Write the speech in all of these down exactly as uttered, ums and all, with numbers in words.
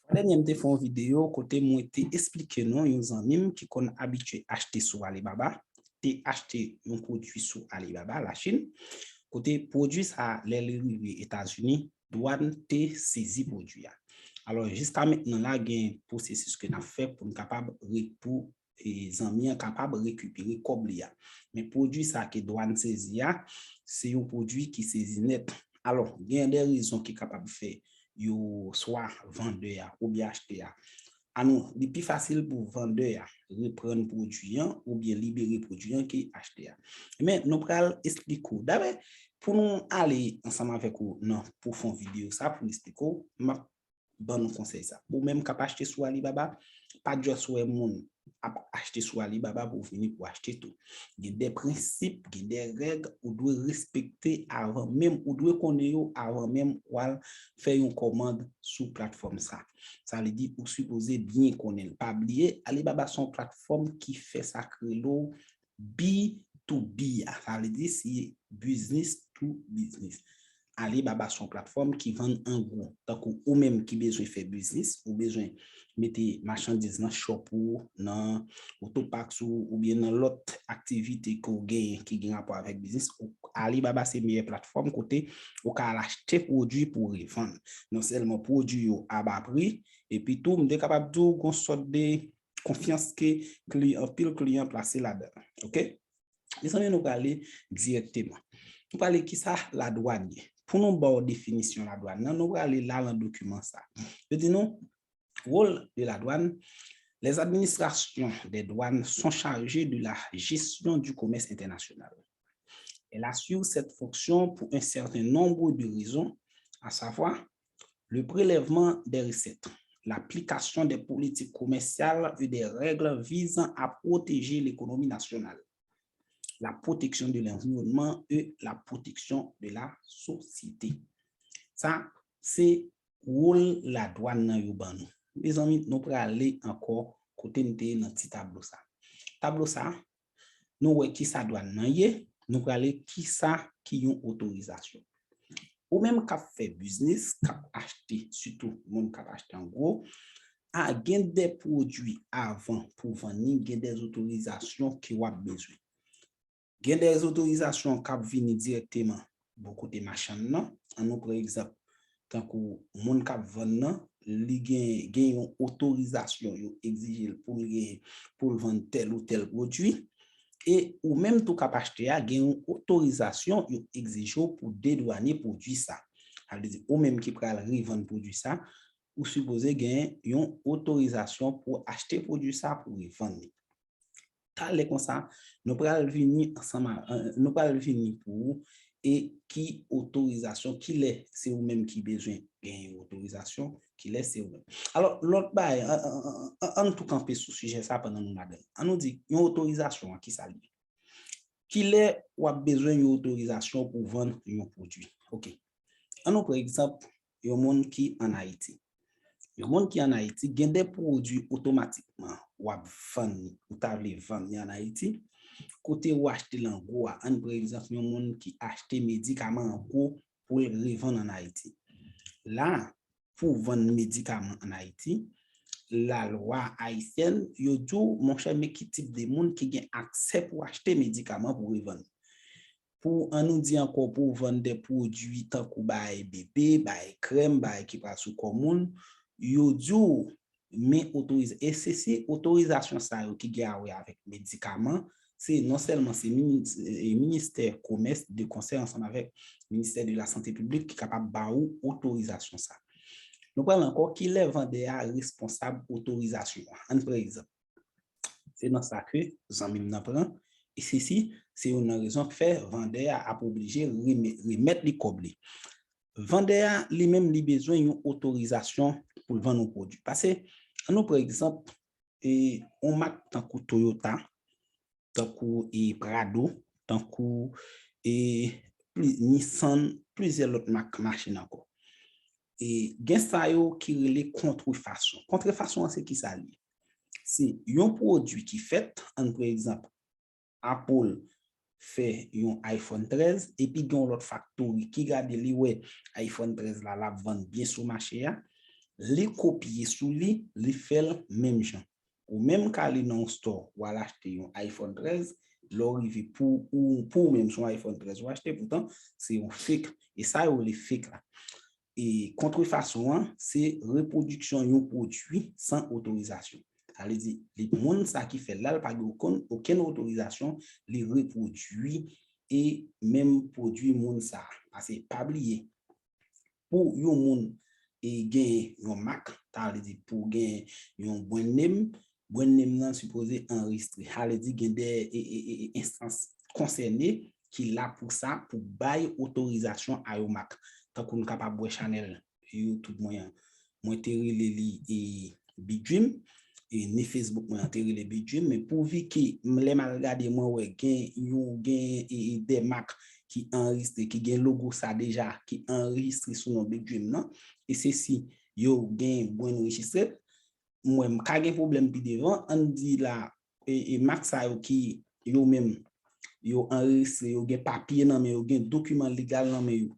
Dènye m te fè yon videyo kote mwen te esplike nou yon zanmi m ki konn abitye achte sou Alibaba, te achte yon pwodui sou Alibaba, Lachin, kote pwodui sa a, lè li rive Etazini, dwàn te sezi pwodui a. Alò, jiska mentnan la, gen pwosesis ke n ap fè pou n kapab re-, pou e, zanmi an kapab rekipere kòb li a. Men pwodui sa ke dwàn sezi a, se yon pwodui ki sezi nèt. Alò, gen de rezon ki kapab fè yo swa vandè a oubyen achtè a. Anou, li pi fasil pou vandè a reprann pwodui an oubyen libere pwodui an ke achtè a. Men, nou pral esplike w. Dabò, pou nou ale ansanm avèk ou nan pwofon videyo sa, pou n esplike w, m ap ban nou konsèy sa. Ou menm k ap achte sou Alibaba, pa just wè moun ap achte sou Alibaba pou w vini pou w achte tou. Gen de prensip, gen de règ ou dwe respekte avan menm, ou dwe konnen yo avan menm w al fè yon kòmand sou platfòm sa. Sa vle di ou sipoze byen konnen l. Pa bliye, Alibaba se yon platfòm ki fè sa k rele w B to B a. Sa vle di se business to business. Alibaba se yon platfòm ki vann an gwo. Tankou ou menm ki bezwen fè biznis, ou bezwen mete machandiz nan shop ou, nan Autopax ou, oubyen nan lòt aktivite ke w genyen ki gen rapò avèk biznis, ou, Alibaba se meyè platfòm kote ou ka al achte pwodui pou w revann. Non sèlman pwodui yo a ba pri, epi tou, m te kapab di w gon sòt de konfyans ke kli-, anpil kliyan plase ladan l. Oke? Mezanmi, nou prale dirèkteman. Nou prale kisa ladwàn ye. Pou nou ba w definisyon ladwàn nan, nou prale la nan dokiman sa. Yo di nou, rôle de la douane, les administrations des douanes sont chargées de la gestion du commerce international. Elles assurent cette fonction pour un certain nombre de raisons, à savoir le prélèvement des recettes, l'application des politiques commerciales et des règles visant à protéger l'économie nationale, la protection de l'environnement et la protection de la société. Sa, se wòl ladwàn nan yo ban nou. Mezanmi, nou prale ankò kote n te ye nan ti tablo sa. Tablo sa, nou wè kisa dwàn nan ye, nou prale kisa ki yon otorizasyon. Ou menm k ap fè biznis, k ap achte, sitou moun k ap achte an gwo, a gen de pwodui avan pou vann li, gen de otorizasyon ke w ap bezwen. Gen de otorizasyon k ap vini dirèkteman bò kote machann nan. An nou pran egzanp, tankou moun k ap vann nan, li gen, gen yon otorizasyon yo egzije l pou l gen, pou l vann tèl ou tèl pwodui. E ou menm tou k ap achte a, gen yon otorizasyon yo egzije w pou dedwane pwodui sa. Sa vle di, ou menm ki pral revann pwodui sa, ou sipoze gen yon otorizasyon pou achte pwodui sa, pou revann li. Talè konsa, nou pral vini ansanm a, eh, nou pral vini pou ou e ki otorizasyon, kilè se ou menm ki bezwen genyen otorizasyon, kilè se ou menm. Alò, lòt bagay, an, an, an, an, ann tou kanpe sou sijè sa pandan nou ladan l. Ann nou di, yon otorizasyon an, kisa l ye? Kilè w ap bezwen yon otorizasyon pou vann yon pwodui? Oke. Ann nou pran egzanp, yon moun ki ann Ayiti. Yon moun ki ann Ayiti, gen de pwodui otomatikman w ap vann li, ou ta vle vann li ann Ayiti, kote ou achte l an gwo a. Ann pran egzanp, yon moun ki achte medikaman an gwo pou l revann ann Ayiti. La, pou vann medikaman ann Ayiti, lalwa ayisyèn, yo di w, monchè, men ki tip de moun ki gen aksè pou achte medikaman pou revann. Pou, ann nou di ankò, pou vann de pwodui tankou bay bebe, bay krèm, bay ki pral sou kò moun, yo di w, men otoriz-, e se si otorizasyon sa yo ki gen a wè avèk medikaman, se non sèlman se mini-, e ministè komès de konsè ansanm avèk ministè de la sante piblik ki kapab ba ou otorizasyon sa. Nou pral ankò, kilè vandè a responsab otorizasyon an? Ann pran egzanp. Se nan sa ke zanmi m nan pran, e sesi, se youn nan rezon k fè vandè a ap oblije remè-, remèt li kòb li. Vandè a, li menm, li bezwen yon otorizasyon pou l vann yon pwodui. Pase, ann nou pran egzanp, e, yon mak tankou Toyota, tankou, e, Prado, tankou, e, pli-, Nissan, plizyè lòt mak machin ankò. E, gen sa yo ki rele kontrefason. Kontrefason an se kisa l ye? Se yon pwodui ki fèt, ann pran egzanp, Apple fè yon iPhone trèz, epi gen yon lòt faktori ki gade li wè iPhone trèz la, l ap vann byen sou mache a. li kopye sou li, li fè l menm jan. Ou menm ka li nan yon store, w al achte yon iPhone trèz, lè w rive pou ou, pou ou menm, se yon iPhone trèz ou achte, poutan se yon fake. E sa yo rele fake la. E kontrefason an, se repwodiksyon yon pwodui san otorizasyon. Sa vle di, li, moun sa ki fè l la, li pa gen okenn, okenn otorizasyon, li repwodui e menm pwodui moun sa. Paske pa bliye, pou yon moun e gen yon mak, sa vle di pou gen yon brand name, brand name nan sipoze anrejistre. Sa vle di gen de e, e, e, e, enstans konsène ki la pou sa, pou bay otorizasyon a yon mak. Tankou nou kapab wè chanèl YouTube mwen an. Mwen te rele li e, Big Dream. E ni Facebook mwen an te rele Big Dream, men pouvi ke m, lè m al gade, mwen wè gen yon, gen e, e, de mak ki anrejistre, ki gen logo sa deja, ki anrejistre sou non Big Dream nan. E se si yo gen bwen anrejistre, mwen m ka gen pwoblèm pi devan, ann di la, e, e mak sa yo ki yo menm, yo anrejistre, yo gen papye nan men yo, gen dokiman legal nan men yo,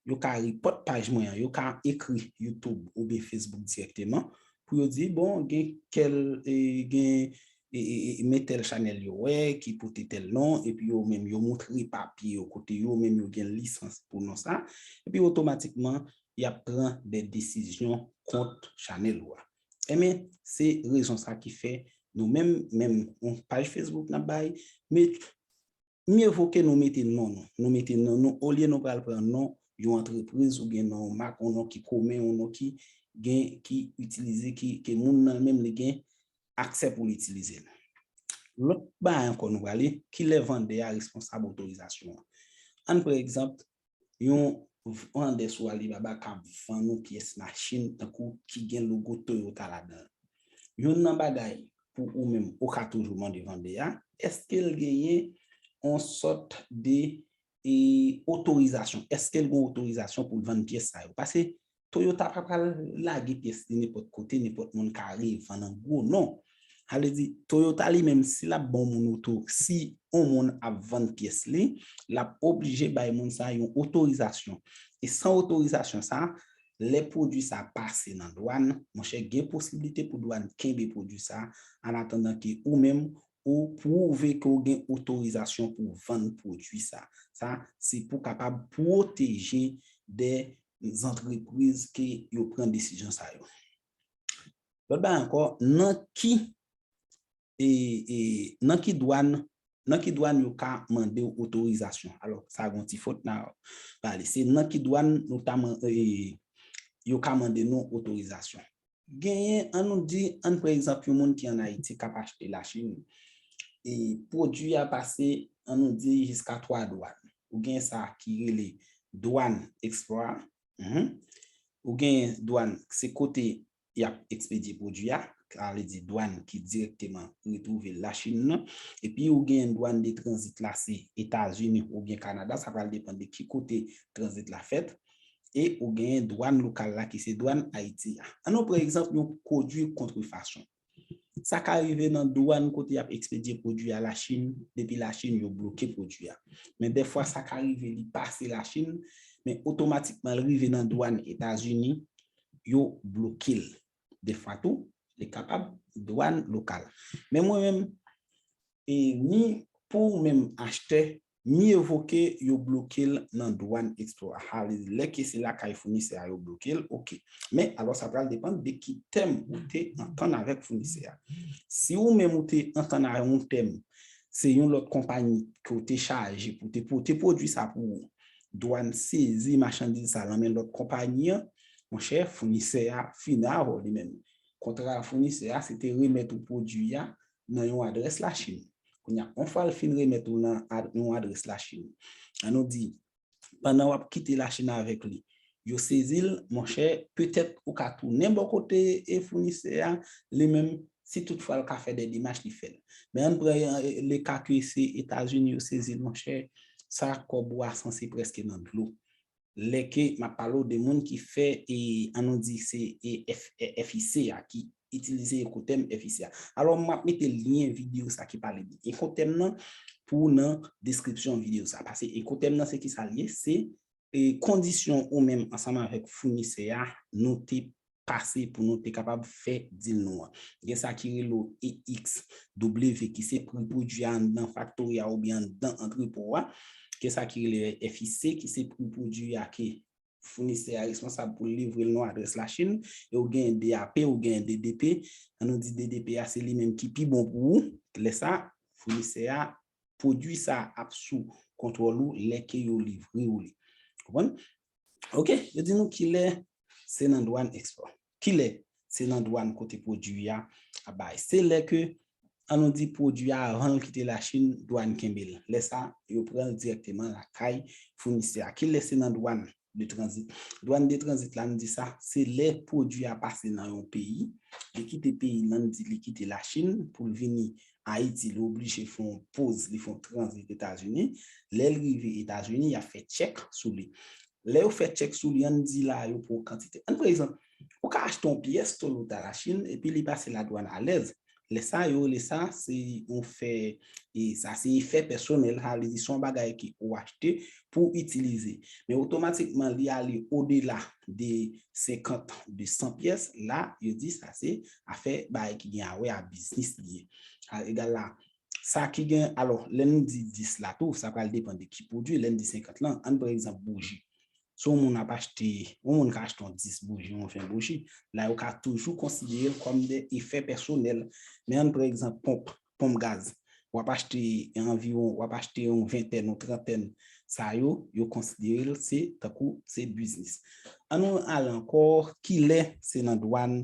yo ka repòt paj mwen an, yo ka ekri YouTube oubyen Facebook dirèkteman pou yo di, bon, gen kèl, e, gen e, e, e, men tèl chanèl yo wè ki pote tèl non, epi yo menm yo moutre papye yo kote yo menm yo gen lisans pou non sa, epi otomatikman y ap pran de desizyon kont chanèl ou a. Enben, se rezon sa ki fè nou menm, menm yon paj Facebook n ap bay, men mye vo ke nou mete non nou. Nou mete non nou, olye nou pral pran non yon antrepriz oubyen non yon mak, yon non ki komen, yon non ki gen, ki itilize, ki, ke moun nan menm li gen aksè pou l itilize l. Lòt bagay ankò nou prale, kilè vandè a responsab otorizasyon an. Ann pran egzanp, yon vandè sou Alibaba k ap vann yon pyès machin tankou ki gen logo Toyota ladan l. Youn nan bagay pou ou menm, ou ka toujou mande vandè a, èske l genyen yon sòt de e, otorizasyon? Èske l gen otorizasyon pou l vann pyès sa yo? Paske Toyota pa pral lage pyès li nenpòt kote, nenpòt moun ka revann an gwo, non. Sa vle di, Toyota li menm, si l ap ban yon moun oto, si yon moun ap vann pyès li, l ap oblije bay moun sa yon otorizasyon. E san otorizasyon sa, lè pwodui sa pase nan dwàn, monchè, gen posiblite pou dwàn kenbe pwodui sa, an atandan ke ou menm, ou pwouve ke w gen otorizasyon pou w vann pwodui sa. Sa, se pou w kapab pwoteje de zantrepriz ke yo pran desizyon sa yo. Lòt bagay ankò, nan ki, e, e, nan ki dwàn, nan ki dwàn yo ka mande w otorizasyon? Alò, sa gon ti fot nan pale. Se nan ki dwàn nou ta man-, e, yo ka mande nou otorizasyon. Genyen, ann nou di, ann pran egzanp yon moun ki ann Ayiti k ap achte Lachin, e pwodui a pase, ann nou di, jiska twa dwàn. Ou gen sa ki rele dwàn eksplwa, mhm. Ou gen dwàn, se kote y ap ekspedye pwodui a, sa vle di dwàn ki dirèkteman retwouve Lachin nan. Epi ou gen dwàn de tranzit la, se Etazini oubyen Kanada, sa pral depann de ki kote tranzit la fèt. E ou gen dwàn lokal la ki se dwàn Ayiti a. Ann nou pran egzanp yon pwodui kontrefason. Sa ka rive nan dwàn kote y ap ekspedye pwodui a Lachin, depi Lachin yo bloke pwodui a. Men dèfwa sa ka rive li pase Lachin, men otomatikman l rive nan dwàn Etazini, yo bloke l. Dèfwa tou, li kapab dwàn lokal. Men mwen menm, e ni pou ou menm achtè, mye vo ke yo bloke l nan dwàn eksplwa. Sa vle di, lè ke se lakay founisè a yo bloke l, oke. Men, alò, sa pral depann de ki tèm ou te antann avèk founisè a. Si ou menm ou te antann a yon tèm, se yon lòt konpayi ke w te chaje pou te pote pwodui sa pou ou, dwàn sezi machandiz sa nan men lòt konpayi an, monchè, founisè a fini avè w li menm. Kontra founisè a, se te remèt ou pwodui a nan yon adrès Lachin. Kounye a, yon fwa l fin remèt ou nan ad-, yon adrès Lachin, ann nou di, pandan w ap kite Lachin avèk li, yo sezi l, monchè, petèt ou ka tounen bò kote e founisè a, li menm, si toutfwa l ka fè de demach, li fè l. Men ann pran, e, le ka ke se Etazini yo sezi l, monchè, sa kòb ou a sanse prèske nan dlo. Lè ke m ap pale w de moun ki fè, e, ann nou di se, e, F-, e, F I C a, ki itilize Ekotèm F I C a. Alò, m ap mete lyen videyo sa ki pale de Ekotèm nan pou w nan deskripsyon videyo sa. Paske Ekotèm nan se ki sa l ye? Se, e, kondisyon ou menm ansanm avèk founisè a nou te pase pou nou te kapab fè deal nou an. Gen sa ki rele E X W ki se pri pwodui a anndan faktori a oubyen anndan antrepo a. Gen sa ki rele F I C ki se pri pwodui a ke founisè a responsab pou l livre l nan adrès Lachin, e ou gen D A P, ou gen D D P. An nou di D D P a se li menm ki pi bon pou ou. Lè sa, founisè a, pwodui sa ap sou kontwòl ou lè ke yo livre ou li. Konprann? Ok, yo di nou kilè se nan dwàn ekspò. Kilè se nan dwàn kote pwodui a ap bay. Se lè ke, an nou di pwodui a avan l kite Lachin, dwàn kenbe l. Lè sa, yo pran l dirèkteman lakay founisè a. Kilè se nan dwàn de tranzit? Dwàn de tranzit la, n di sa, se lè pwodui a pase nan yon peyi, li kite peyi l, an di li kite Lachin pou l vini Ayiti, li oblije fè yon poz, li fè yon tranzit Etazini. Lè l rive Etazini, y ap fè tchèk sou li. Lè yo fè tchèk sou li, an di la, yo pran kantite. An, pa egzanp, ou ka achte yon pyès Toyota Lachin, epi li pase ladwàn alèz. Lè sa, yo rele sa, se yon fè, e sa se efè pèsonèl, sa vle di se yon bagay ke ou achte pou w itilize. Men otomatikman, li ale odela de senkant, de san pyès, la, yo di sa se afè bagay ki gen a wè a biznis li ye. A, egal la, sa ki gen, alò, lè n di dis la tou, sa pral depann de ki pwodui, lè n di senkant lan, an pran egzanp bouji. Si yon moun ap achte, yon moun ka achte yon dis bouji, yon ven bouji, la yo ka toujou konsidere l kòm de efè pèsonèl. Men an pran egzanp ponp, ponp gaz. W ap achte anviwon, w ap achte yon ventèn, yon trantèn. Sa yo, yo konsidere l se tankou se biznis. An nou ale ankò, kilè se nan dwàn,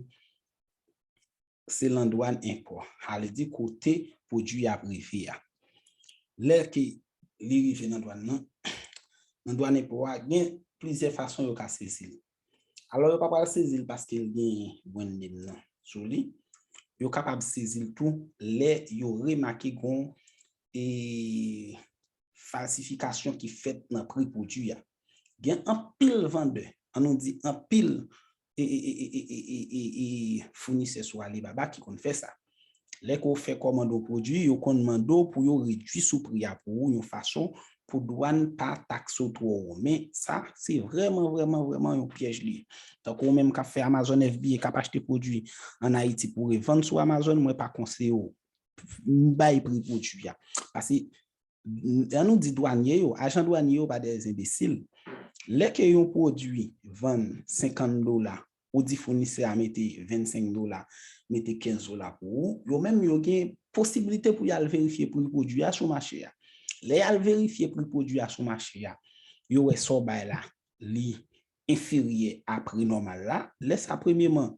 se nan dwàn enpò. Sa vle di kote pwodui a ap rive a. Lè ke li rive nan dwàn nan, nan dwàn enpò a, gen plizyè fason yo ka sezi l. Alò, yo pa pral sezi l paske l gen brand name nan sou li. Yo kapab sezi l tou lè yo remake gon, e, falsifikasyon ki fèt nan pri pwodui a. Gen anpil vandè, an nou di anpil, e, e, e, e, e, e, e, e, e founisè sou Alibaba ki konn fè sa. Lè ke w fè kòmand yon pwodui, yo konn mande w pou yo redui sou pri a pou ou yon fason pou dwàn pa takse w twò wo. Men sa, se vrèman, vrèman, vrèman yon pyèj li ye. Tankou ou menm k ap fè Amazon F B A, k ap achte pwodui ann Ayiti pou revann sou Amazon, mwen pa konseye w bay pri pwodui a. Paske, an nou di dwanye yo, ajan dwanye yo pa de enbesil. Lè ke yon pwodui vann senkant dola, ou di founisè a mete vennsenk dola, mete kenz dola pou ou, yo menm yo gen posiblite pou y al verifye pri pwodui a sou mache a. Lè y al verifye pri pwodui a sou mache a, yo wè sa w bay la, li enferyè a pri nòmal la, lè sa premyeman,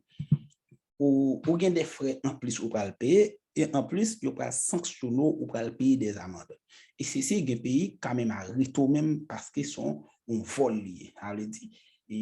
ou, ou gen de frè anplis ou pral peye, e anplis, yo pral sanksyone w, ou pral peye de amann. E se, se gen peyi ka menm arete w menm paske se yon, yon vòl li ye. Sa vle di, e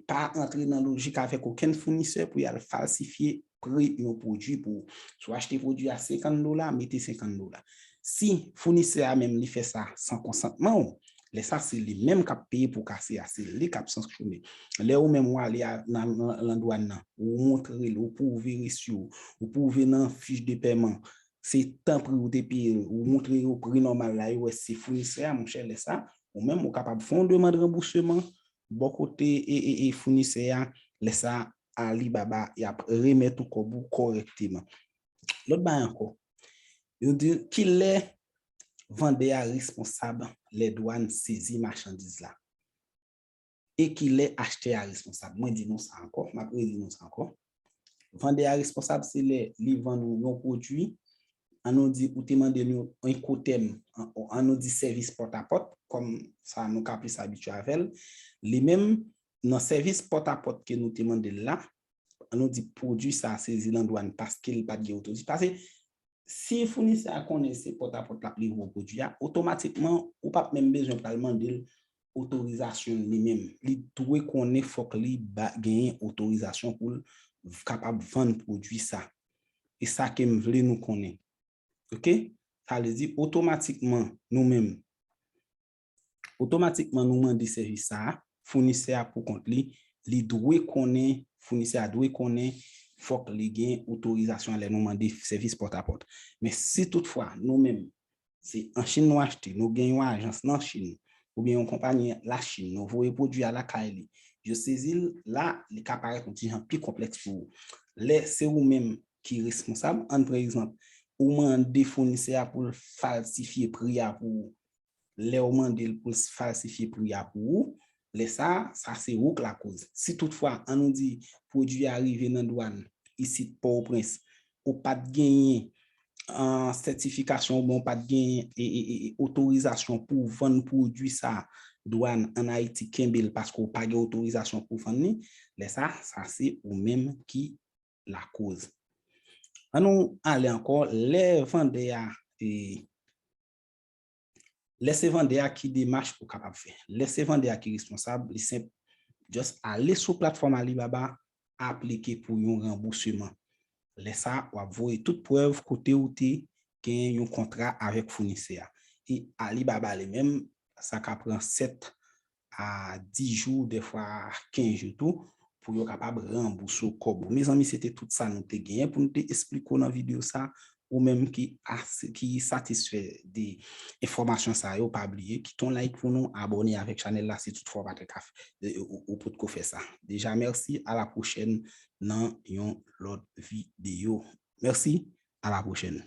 pa antre nan lojik avèk okenn founisè pou y al falsifye pri yon pwodui pou ou. Si w achte pwodui a senkant dola, mete senkant dola. Si founisè a menm li fè sa san konsantman w, lè sa se li menm k ap peye pou kase a, se li k ap sanksyone. Lè ou menm w ale a, nan, nan, nan dwàn nan, ou montre l, ou pwouve resi w, ou pwouve nan fich de pèman, se tan pri ou te peye l, ou montre yo pri nòmal la, yo wè se founisè a, monchè, lè sa, ou menm ou kapab fè yon demann ranbousman bò kote e, e, e founisè a, lè sa Alibaba y ap remèt ou kòb ou kòrèkteman. Lòt bagay ankò, yo di kilè vandè a responsab lè dwàn sezi machandiz la. E kilè achtè a responsab. Mwen di nou sa ankò, m ap redi nou sa ankò. Vandè a responsab se lè li vann ou yon pwodui, an nou di ou te mande l yon Incoterm, an, an nou di sèvis pòtapòt, kòm sa nou ka plis abitye avè l. Li menm, nan sèvis pòtapòt ke nou te mande l la, an nou di pwodui sa a sezi nan dwàn paske l pa t gen otoriz-, paske si founisè a konnen se pòtapòt l ap livre w pwodui a, otomatikman, ou p ap menm bezwen pral mande l otorizasyon li menm. Li dwe konnen fòk li ba, genyen otorizasyon pou l v-, kapab vann pwodui sa. E sa ke m vle nou konnen. Ok? Sa vle di otomatikman nou menm, otomatikman nou mande sèvis sa a, founisè a pou kont li, li dwe konnen, founisè a dwe konnen, fòk li gen otorizasyon lè nou mande sèvis pòtapòt. Men si toutfwa nou menm, se an Chin nou achte, nou gen yon ajans nan Chin, oubyen yon konpayi Lachin, nou voye pwodui a lakay li, yo sezi l, la, li ka parèt yon ti jan pi konplèks pou ou. Lè se ou menm ki responsab, ann pran egzanp, ou mande founisè a pou l falsifye pri a pou ou. Lè w mande l pou l falsifye pri a pou ou, lè sa, sa se ou k lakoz. Si toutfwa, ann nou di, pwodui a rive nan dwàn isit Pòtoprens, ou pa t genyen sètifikasyon oubyen ou pa t gen otorizasyon pou w vann pwodui sa, dwàn ann Ayiti kenbe l paske w pa gen otorizasyon pou w vann li, lè sa, sa se ou menm ki lakoz. Ann nou ale ankò, lè vandè a, e, lè se vandè a ki demach ou kapab fè. Lè se vandè a ki responsab, li senp, just ale sou platfòm Alibaba, aplike pou yon ranbouseman. Lè sa, w ap voye tout prèv kote ou te gen yon kontra avèk founisè a. E Alibaba li menm, sa ka pran sèt a dis jou, dèfwa kenz jou tou, pou yo kapab ranbouse w kòb ou. Mezanmi, se te tout sa nou te genyen pou nou te esplike w nan videyo sa. Ou menm ki, ki satisfè de enfòmasyon sa yo, pa bliye, kite yon like pou nou, abòne avèk chanèl la si toutfwa w pa t ka, ou, ou potko fè sa. Deja, mèsi, a la pwochèn nan yon lòt videyo. Mèsi, a la pwochèn.